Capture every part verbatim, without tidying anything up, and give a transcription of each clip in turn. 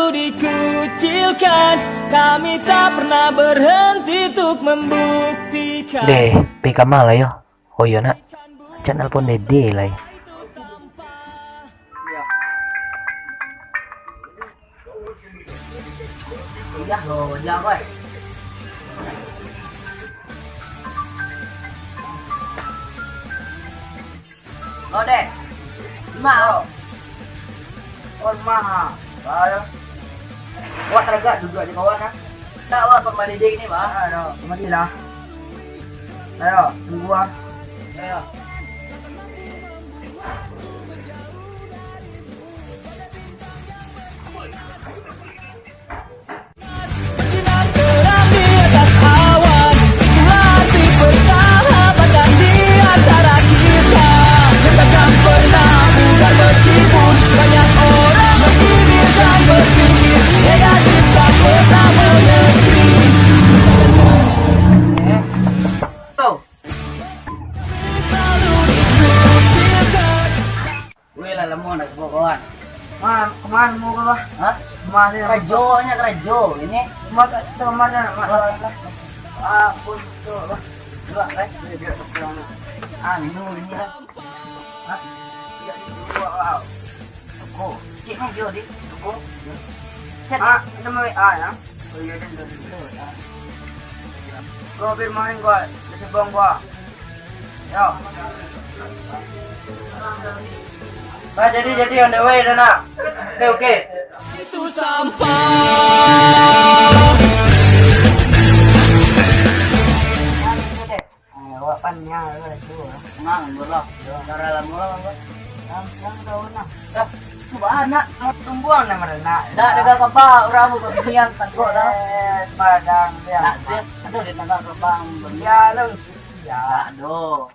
Dikucilkan, kami tak pernah berhenti untuk membuktikan. Deh, P K ma lah yo. Oh iyo nak, cak nelpon Dede lai. Iya, lo, iya, boy. Lo, Dek. Mak, lo. Oh, mak, ah. Ayo. Wak tagak duduak di bawah, nah. Tak, wak, kembali dek ni, Bang. Ah, ayo, kembali lah. Ayo, tunggu, ah. Ayo. Bersinar terang di atas awan, itulah arti persahabatan di antara kita. Yang takkan pernah pudar meskipun banyak orang bersinar dan berpikir negatif, tak pernah mengerti. Selalu dikucilkan. Weh, lah lamo ndak jumpa kawan. Ma, kemana mau kau? Hah? Kemana? Karajo, banyak karajo. Ini. Rumah kat situ, kemana? Mak, lah, lah. Ah, pun tu, lah. Dua, eh? Dia, dia, dia, dia. Ah, minum ini lah. Hah? Dia, dia, dua, wow. Toko. Cik, ni dia, di toko. Cik. Ah, ada mau W A, ya? Oh, iya, dan, dan, dan. Kau hampir main gua, dia sebang gua. Yo. Ah, jadi, jadi, on the way dah nak. Oke, oke. Itu sampah. Eh, awak pan nya lah tu, ah. Tenang, dulu lah. Yo. Darah lama lah, Bang. Siang, siang tahu nah. Dah, tu bah, nak. Mau tumbuang nama nak. Dah, dengar kabar orang tu, binian, tangkok dah. Eh, sepadang dia. Nah, dia, aduh, dia dengar kabar. Ya, lu. Ya. Aduh.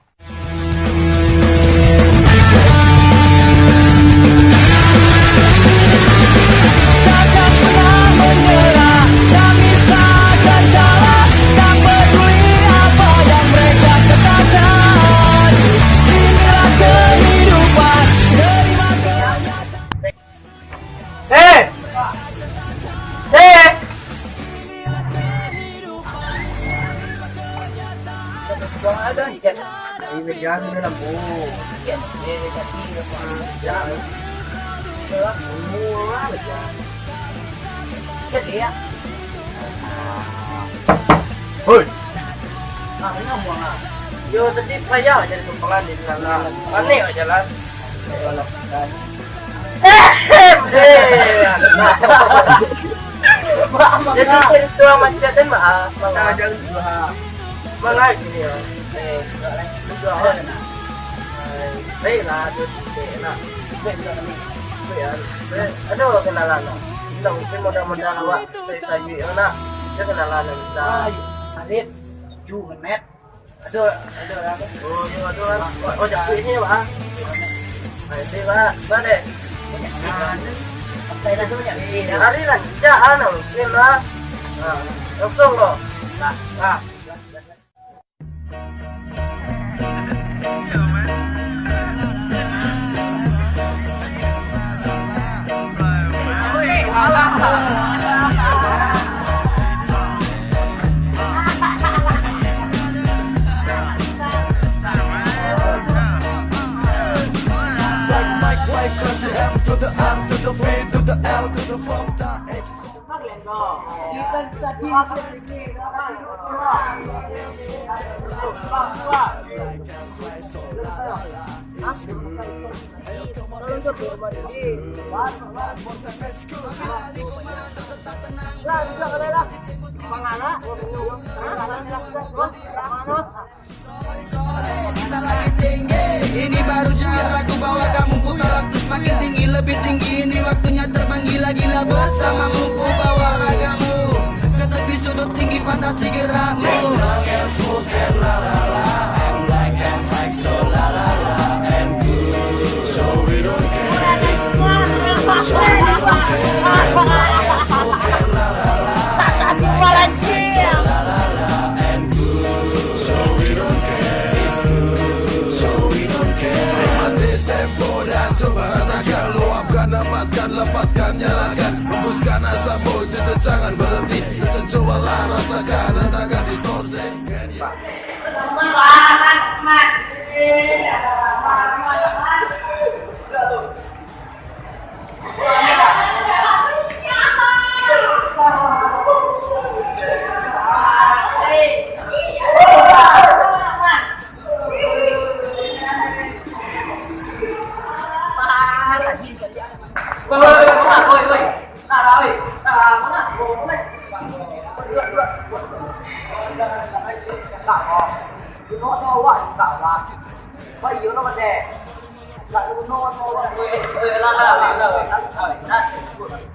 Takkan pernah menyerah, kami takkan kalah, tak peduli apa yang mereka katakan. Inilah kehidupan, terima kenyataan. Eh! Eh! Buang ada ikan. Ini meja ni lampu. Ikan. Eh, tadi apa? Ya. Itulah, semua lah, ya. Jadi, ya. Hoi. Nah, ini ngomong, ah. Yo, tadi payah jadi tumpangan di sana. Panik aja lah. Ehem, eh, jadi itu, itu macet dan maaf, maaf. Jangan, jangan. Maaf, gini ya. Eh, betul. Baiklah, tu, eh, nak. Baik, baik, baik. Baik, ya. Baik. Aduh, kenalan, nak. Kita mungkin modal-modal awak, saya sayui, nak. Kita kenalan, nak. Arif, Junet. Aduh, aduh, aduh. Oh, aduh, aduh. Oh, oh, japuik ni, Pak. Baik, baik, Pak. Pak, deh. Santai dah tu, ya. Hari lancar, ah, nak mungkin lah. Ha, langsung kau. Nah, nah. Take my way, cause the M to the N to the V to the L to the from the X. Sorry, sorry, kita lagi tinggi. Ini baru jalan lagu bawa kamu putar waktu semakin tinggi, lebih tinggi. Ini waktunya terbang gila-gila bersamamu. Ku bawa ragamu ke tepi sudut tinggi fantasi gerakmu. Nikmati tempo dan coba rasakan, luapkan, lepaskan, lepaskan, nyalakan, hembuskan.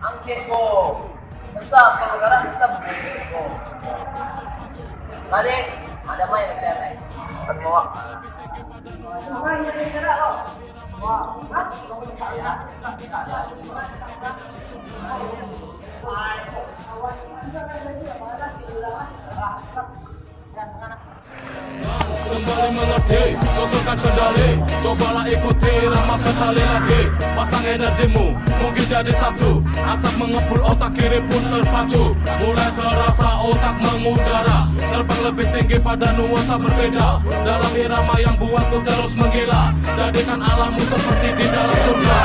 Angkek ko. Susah, kalau sekarang susah. Balik, ada main, ada main. Pas bawa. Kembali mengerti, susunkan kendali. Cobalah ikuti irama sekali lagi. Pasang energimu, mungkin jadi satu. Asap mengepul, otak kiri pun terpacu. Mulai terasa otak mengudara, terbang lebih tinggi pada nuansa berbeda. Dalam irama yang buatku terus menggila, jadikan alammu seperti di dalam surga.